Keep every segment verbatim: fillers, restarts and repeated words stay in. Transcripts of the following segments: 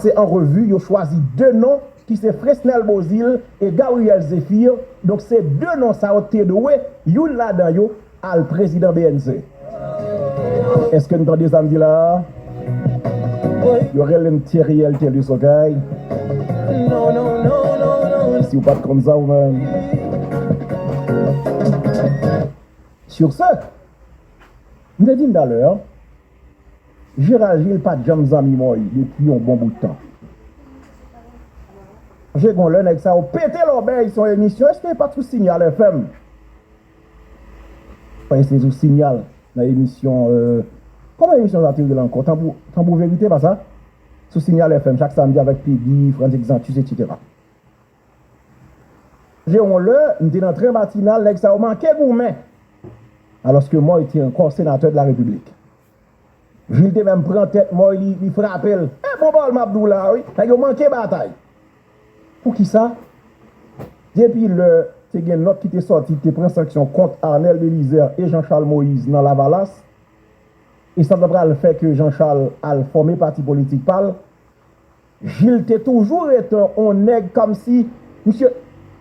Se an revi, yo chwazi de non ki se Fresnel Beauzile e Gabriel Zéphir. Donk, se de non sa yo te dwe, youn ladan yo, al prezidan B N C. Èske n tande sa m di la a? Yo rele m Theriel Thelus, okay? Si w pa t konn sa, ou menm. Sur ce, m te di n talè, Gérald Gilles pa t janm zanmi Mòy depi yon bon bout tan. Paske gon lè nèg sa yo pete lòbèy sou yon emisyon, èske e pa t sou Signal F M? Paske se sou Signal, nan emisyon, euh, kòman emisyon sa te rele ankò? Tanbou, Tanbou Verite, pa sa? Sou Signal F M, chak samdi avèk Peggy, Frantz Exantus, etsetera. Gen yon lè, m te nan tren matinal, nèg sa yo manke goumen. Alòske Mòy te ankò senatè de la Repiblik. Jil te menm pran tèt Mòy, li, li frape l. E bon pawòl m ap di w la a, wi. Nèg yo manke batay. Poukisa? Depi lè te gen nòt ki te sòti, ki te pran sanksyon kont Arnel Belizaire e Jean Charles Moïse nan Lavalas, e sa ta pral fè ke Jean Charles al fòme pati politik pa l, Jil te toujou rete yon nèg kòmsi, misye,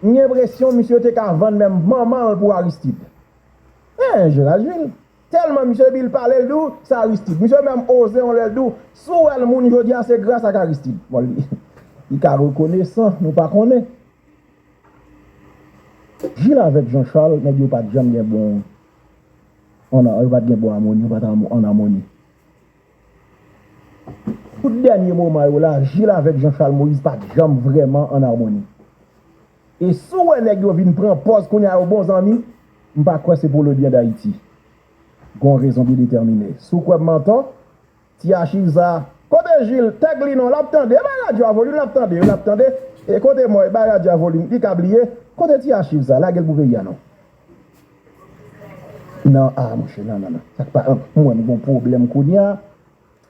m gen enpresyon misye te ka vann menm manman l pou Aristide. Hein, Gérald Gilles. Tèlman misye, depi l pale, l di w, se Aristide. Misye menm oze yon lè l di w, si w wè l moun jodi a, se gras ak Aristide. Bon, li, li ka rekonesan, nou pa konnen. Jil avèk Jean Charles, nèg yo pa t janm gen bon, ann-, yo pa t gen bon amoni, yo pa t an, ann amoni. Tout dènye moman yo la, Jil avèk Jean Charles Moïse pa t janm vrèman ann amoni. E si w wè nèg yo vin pran pòz kounye a yo bon zanmi, m pa kwè se pou le bien d'Haïti. Gon rezon byen detèmine. Si w kwè m antò, ti achiv sa, kote Jil, tèg li non, l ap tande, bay radyo a volim, l ap tande, l ap tande, e kote Mòy, bay radyo a volim, li ka bliye, kote ti achiv sa, lage l pou peyi a non. Non, a, monchè, non, non, non. Sa k pa, m wè m gon pwoblèm kounye a.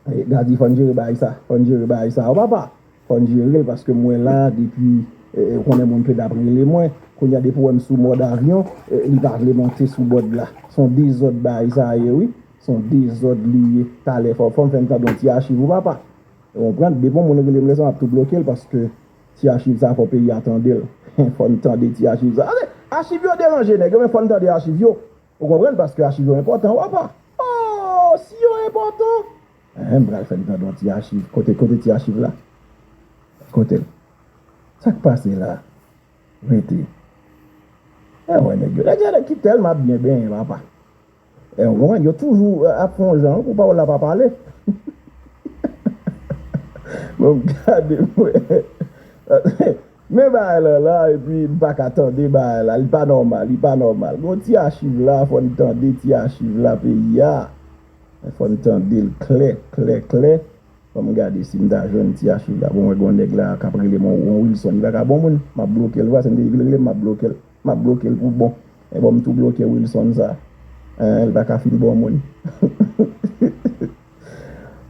E, Gadi, fò n jere bagay sa, fò n jere bagay sa, o papa. Fò n jere l paske m wè la, depi, e, e, ou konnen moun Ped ap rele mwen. Kounye a, depi w wè m sou mòd avyon, e, li pa vle monte sou bòd la. Se yon dezòd bagay sa ye, wi. Se yon dezòd li ye. Talè, fò, fò m fè n tande yon ti achiv, o papa. Ou konprann? Depi yon moun rele m lè sa, m ap tou bloke l paske ti achiv sa, fò peyi a tande l. Fò n tande ti achiv sa. Tande, achiv yo deranje nèg yo, men fò n tande achiv yo. Ou konprann? Paske achiv yo enpòtan, w apa. Oh, si yo enpòtan! Enhen, m pral fè n tande yon ti achiv. Kote, kote ti achiv la? Kote l? Sa k pase la? Rete. E wè nèg yo. Nèg yo, nèg ki tèlman ap byen benyen, papa. E w konprann, yo toujou, eh, ap fè yon jan pou pawòl la pa pale. Bon, gade mwen. Men bagay la la, epi m pa ka tande bagay la. Li pa nòmal, li pa nòmal. Gon ti achiv la, fò n tande ti achiv la, peyi a. Fò n tande l klè, klè, klè. Ban m gade si m ta jwenn ti achiv la. Bon, mwen gon nèg la k ap rele m, yon Wilson. Li pa ka bon moun. M ap bloke l, vwa, se m te di l rele m, m ap bloke l. M ap bloke l pou bon. E bon, m tou bloke Wilson sa. Hein, li pa ka fin bon moun.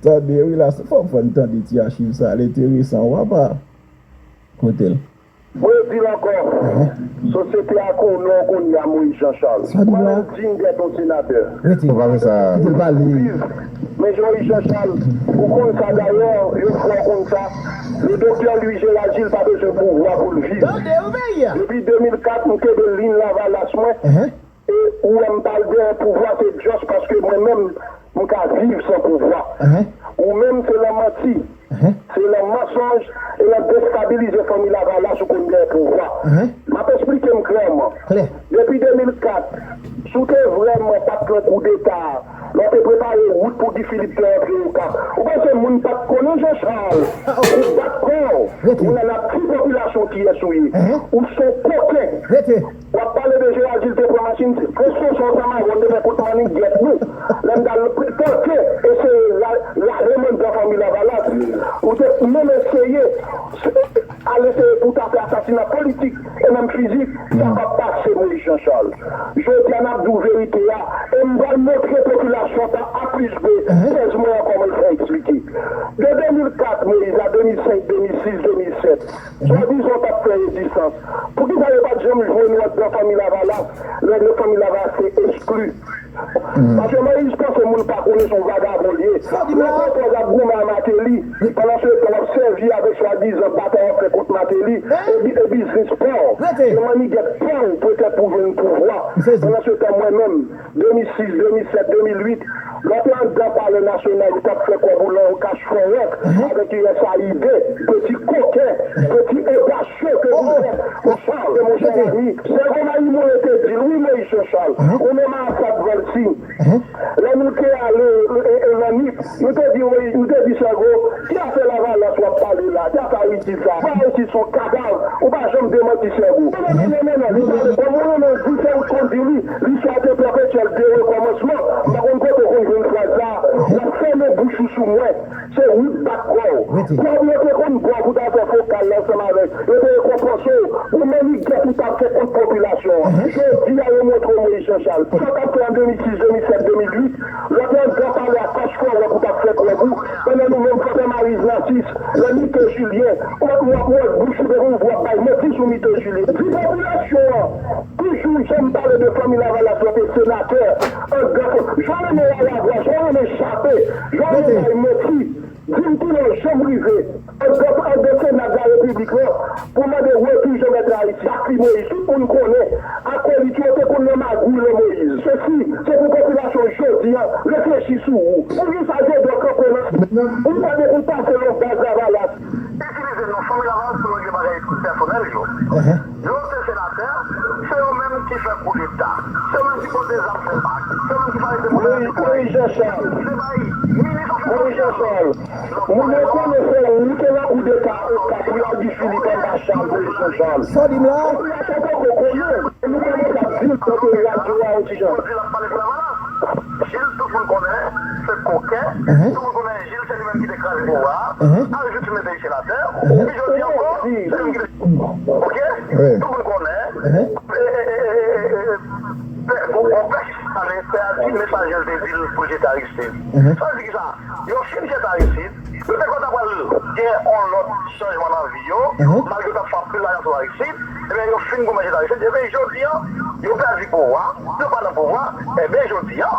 Tande, wi, la, fò, fò n tande ti achiv sa. L enteresan, w apa. Kote l? Mwen di l ankò, sosyete a konnen w kounye a, Moïse Jean Charles. Sa di la? Mwen menm di m dèt yon senatè. Rete. Ou pa fè sa. Kite l pale. Viv. Men Moïse Jean Charles, ou konn sa dayè, yo fè w konn sa. Le doktè Louis Gérald Gilles pa bezwen pouvwa pou l viv. Tande, w veye. Depi de mil kat, m kenbe liy Lavalas mwen. Enhen. E ou wè m pa al dèyè pouvwa, se just paske mwen menm, m ka viv san pouvwa. Enhen. Ou menm, se nan manti, enhen, se nan mansonj e nan destabilize fanmi Lavalas ou konn dèyè pouvwa. Enhen. M ap esplike m klèman. Klè. Depi de mil kat, si w te vrèman pa t nan koudeta a, lè w te prepare wout pou Guy Philippe te rantre Okap, ou panse moun pa t konnen Jean Charles? Ah, oh. Ou bat kò w. Rete. Moun nan ap di popilasyon kiyès ou ye. Enhen. Ou se yon koken. Rete. W ap pale de Gérald Gilles te pran machin, Christian Jean Samarion te fè kout mannik gyèt nou. Lè m t al tante eseye la, lave m anndan fanmi Lavalas. Ou te menm eseye, al eseye pou w ta fè asasina politik e menm fizik, sa p ap pase Moïse Jean Charles. Jodi a n ap di w verite a, e m pral montre popilasyon sa A plis B, tèz mwen an kòman l fè eksplike. De de mil kat, Moïse, a de mil senk, de mil sis, de mil sèt, swadizan w t ap fè rezistans. Poukisa yo pa t janm jwenn ou anndan fanmi Lavalas, lè fanmi Lavalas te eskli? Paske Moïse panse moun pa konnen se yon vagabon l ye. Sa w di la? Lè Pòtoprens ap goumen a Martelly, pandan se tan w ap sèvi a swadizan batay w ap fè kont Martelly e bi- e biznis pa w. Se mannigèt pa w petèt pou jwenn pouvwa. Pandan se tan, mwen menm, de mil sis, de mil sèt, de mil uit, lè w te anndan Palè Nasyonal, ou t ap fè kòb ou lan yon kach fò wòk avèk U S A I D, peti koken, peti odasye ke vous êtes. Mon cher, mon cher ami, Sègo Mayimon te di l, wi, Moyiz Jan Chal, ou menm Asad Valsi, lè nou te ale e, e, e, nan nip, nou te di, Moyiz, nou te di Sègo, ki afè Lavalas w ap pale la? Ki afè Ayiti sa? Ou pa Ayiti se yon kadav, ou pa janm demanti Sègo. Non, non, non, non, non, li pale kòm ou renmen di, se ou t konn di li, listwa te pèpetyèl de rekòmansman. M pa konn kote w konn jwenn fraz sa, w ap fèmen bouch ou sou mwen. Se ou k bat kò w. Kòb yo te konn ba w pou ta fè fokal la ansanm avèk, yo te rekonpanse w pou mannigèt ou t ap fè kont popilasyon an. Jodi a, yo montre w Moyiz Jan Chal. Sa w t ap fè an de mil sis, de mil sèt, de mil uit, lè w te anndan palè a kach fò wòk ou t ap fè kòb ou, pandan nou menm Fòtè Mariz Nasis, nan Mite Jilyen, w ap, w ap, w ap bouch ou devan w ap bay manti sou Mite Jilyen. Di popilasyon an, toujou janm pale de fanmi Lavalas, lè w te senatè, anndan, jan w renmen Yaya Vwa, jan w renmen chape, jan w renmen bay manti. Di m tou non, janm rive anndan, anndan Sena de la Repiblik lan pou mande retou Jean Bertrand Aristide, Jacques Moïse, tout moun konnen akolit yo te konn nan magouy lan Moïse. Se si, se pou popilasyon jodi a reflechi sou ou. Poukisa jodi a w kanpe nan ou pa de ou pase nan baz Lavalas? Itilize non fanmi Lavalas pou yo regle bagay pèsonèl yo. Yo se senatè, se yo menm ki fè koudeta, se yo menm ki pote zam fè pak, se yo menm ki fè arete Moïse Jan Chal. Moïse Jan Chal. Moun yo konnen se ou te nan koudeta Okap pou y al di Filip anba chal, Moïse Jan Chal. Sa w di m la? Popilasyon poko konnen. Nou kòmanse ap di l nan radyo a yon ti jan. Jil, tout moun konnen se koken. Tout moun konnen Jil se li menm ki te kraze pouvwa a. Al jis mete Jil atè. Epi jodi ankò, se li menm ki te. Oke? Tout moun konnen. E, e, e, e, e, e, e, pè, gon, gon pè ki pale, pè a di mesajè l te di l pou l jete Aristide. Sa vle di ki sa? Yo fin jete Aristide, yo te kwè ta pral gen yon lòt chanjman nan vi yo, malgre yo t ap fè anpil lajan sou Aristide, ebyen, yo fin goumen jete Aristide, ebyen, jodi a, yo pèdi pouvwa, yo pa nan pouvwa, ebyen, jodi a,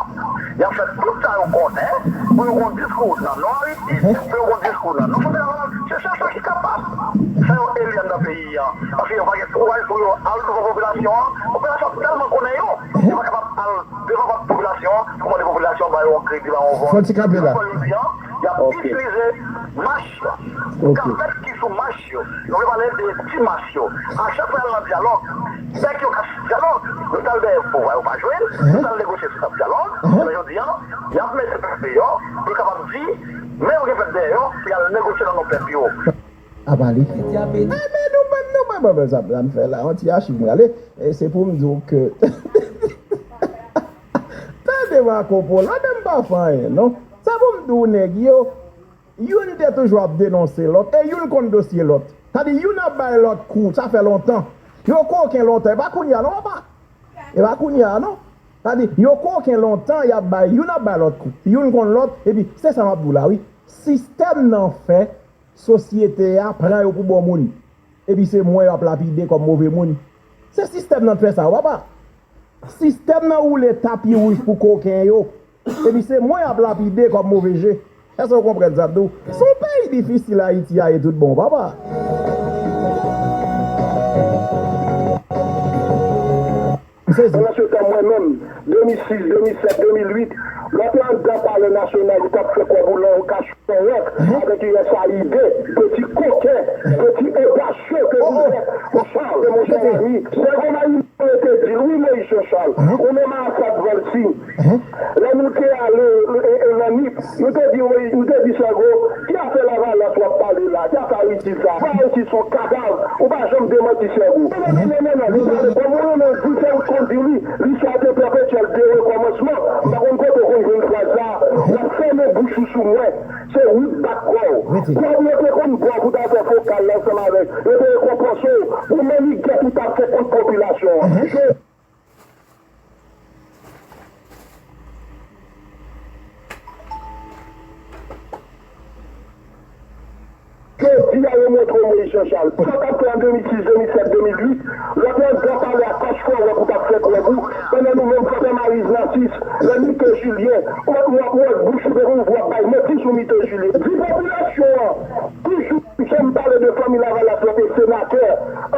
y ap fè tout sa yo konnen pou yo gon diskou nan non Aristide, pou yo gon diskou nan non Fòtè Lavalas, se sèl sa ki kapab fè yo eli anndan peyi a, paske yo pa gen kouraj pou yo al devan popilasyon an, popilasyon an tèlman konnen yo, yo pa kapab al devan popilasyon an pou mande popilasyon an ba yo yon kredi, ba yo yon vòt. Fò ti kanpe la. Jodi a, y ap itilize mach yo. Kapèt ki sou mach yo. Nou vle pale de ti mach yo. A chak fwa y al nan dyalòg, bèk yo kase dyalòg. Yo t al dèyè pouvwa, yo pa jwenn. Yo t al negosye sou tab dyalòg. Men jodi a, y ap mete pèp deyò pou yo kapab di, men yo gen pèp dèyè yo, pou y al negosye nan non pèp yo. A pale. Ebyen, nou menm, nou menm, sa m fè la, yon ti achiv m rale. E se pou m di w ke Tande Marco Polo, men m pa fè anyen, non. Sa pou m di w, nèg yo, youn te toujou ap denonse lòt, e youn konn dosye lòt. Sa di, youn ap bay lòt kou, sa fè lontan. Yo koken lontan, e pa kounye a, non, papa. E pa kounye a, non. Sa di, yo koken lontan, y ap bay, youn ap bay lòt kou. Youn konn lòt, epi, se sa m ap di w la, wi. Sistèm nan fè sosyete a pran yo pou bon moun. Epi se mwen y ap lapide kòm move moun. Se sistèm nan k fè sa, papa. Sistèm nan woule tapi wouj pou koken yo. Epi se mwen y ap lapide kòm move je. Èske w konprann sa m di w? Se yon peyi difisil Ayiti a ye tout bon, papa. Pandan se tan, mwen menm, de mil sis, de mil sèt, de mil uit, lè w te anndan Palè Nasyonal, ou t ap fè kòb ou lan yon kach fò wòk avèk U S A I D, peti koken, peti odasye ke vous êtes, mon cher, mon cher ami. Sègo Mayimon te di l, wi, Moyiz Jan Chal, ou menm Asad Valsi, lè nou te ale e, e, nan nip, nou te di, Moyiz, nou te di Sègo, ki afè Lavalas w ap pale la? Ki afè Aristide sa? Ou pa Aristide, se yon kadav. Ou pa janm demanti Sègo. Non, non, non, non, non, li pale kòm ou renmen di, se ou t konn di li, listwa te pèpetyèl de rekòmansman. M pa konn kote w konn jwenn fraz sa, w ap fèmen bouch ou sou mwen. Se ou k bat kò w. Kòb yo te konn ba w pou ta fè fokal la ansanm avèk, yo te rekonpanse w pou mannigèt ou t ap fè kont popilasyon an. Jodi a, yo montre w Moyiz Jan Chal. Sa w t ap fè an de mil sis, de mil sèt, de mil uit, lè w te anndan palè a kach fò wòk ou t ap fè kòb ou, pandan nou menm Fòtè Mariz Nasis, nan Mite Jilyen, w ap, w ap, w ap bouch ou devan w ap bay manti sou Mite Jilyen. Di popilasyon an, toujou, janm pale de Lavalas lan te senatè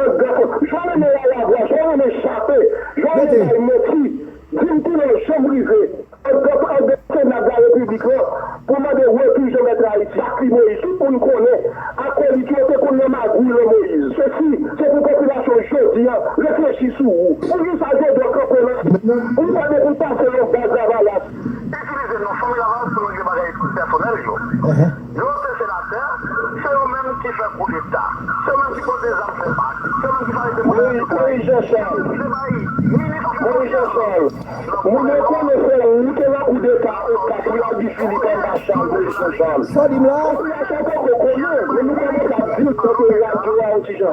anndan Fon-, jan w renmen Lavalas, jan w renmen chape, jan w renmen bay manti, di m tou lè w janm rive anndan, anndan Sena de la Repiblik lan pou mande retounen mèt Ayiti ak li Moyiz. Tout moun konnen akolit yo te konn nan magouy lan Moyiz. Se si, se pou popilasyon jodi an reflechi sou ou. Poukisa jodi an kanpe lan ou pa depi w pase nan baz Lavalas? Itilize non fanmi Lavalas pou yo regle bagay pèsonèl yo. Yo se senatè, se yo menm ki fè koudeta, se yo menm ki pote zam fè bak, se yo menm ki fè arete moun nan Moyiz Jean Charles. Moyiz Jean Charles, moun yo konnen se ou te nan koudeta Okap pou yo di Filip anba chal Moyiz Jean Charles. Sa w di m la? Popilasyon poko konnen, men nou kòmanse ap di l tankou radyo a yon ti jan.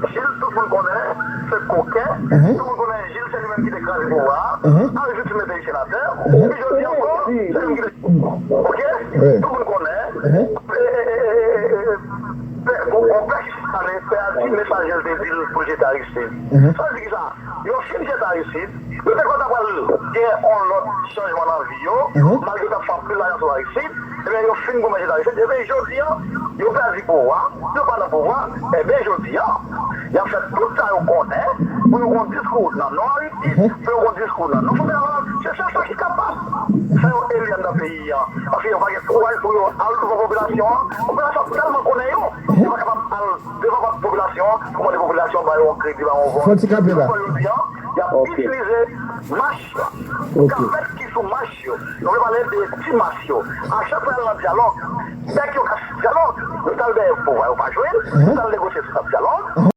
Jil, tout moun konnen se koken. Tout moun konnen Jil se li menm ki te kraze pouvwa a. Aristide mete li senatè. Epi jodi ankò, se li menm ki te. Ok? Tout moun konnen. E, e, e, e, e, e, e, pè, gon, gon pè ki sale, pè a di mesaje l te di l pou l jete Aristide. Sa vle di ki sa? Yo fin jete Aristide, yo te kwè ta pral gen yon lòt chanjman nan vi yo, malgre yo t ap fè anpil lajan sou Aristide, ebyen, yo fin goumen jete Aristide, ebyen, jodi an, yo pèdi pouvwa, yo pa nan pouvwa, ebyen, jodi an, y ap fè tout sa yo konnen pou yo gon diskou nan non Aristide, pou yo gon diskou nan non fanmi Lavalas. Se sèl sa ki kapab fè yo eli anndan peyi an. Paske yo pa gen kouraj pou yo al devan popilasyon an. Popilasyon an tèlman konnen yo, yo pa kapab al devan popilasyon an pou mande popilasyon an ba yo yon kredi, ba yo yon vòt. Fò ti kanpe la. Jodi an, y ap itilize mach yo. Kapèt ki sou mach yo. Yo vle pale de ti mach yo. A chak fwa y al nan dyalòg, nèg yo ka sou dyalòg. Yo t al dèyè pouvwa, yo pa jwenn. Yo t al negosye sou tab dyalòg.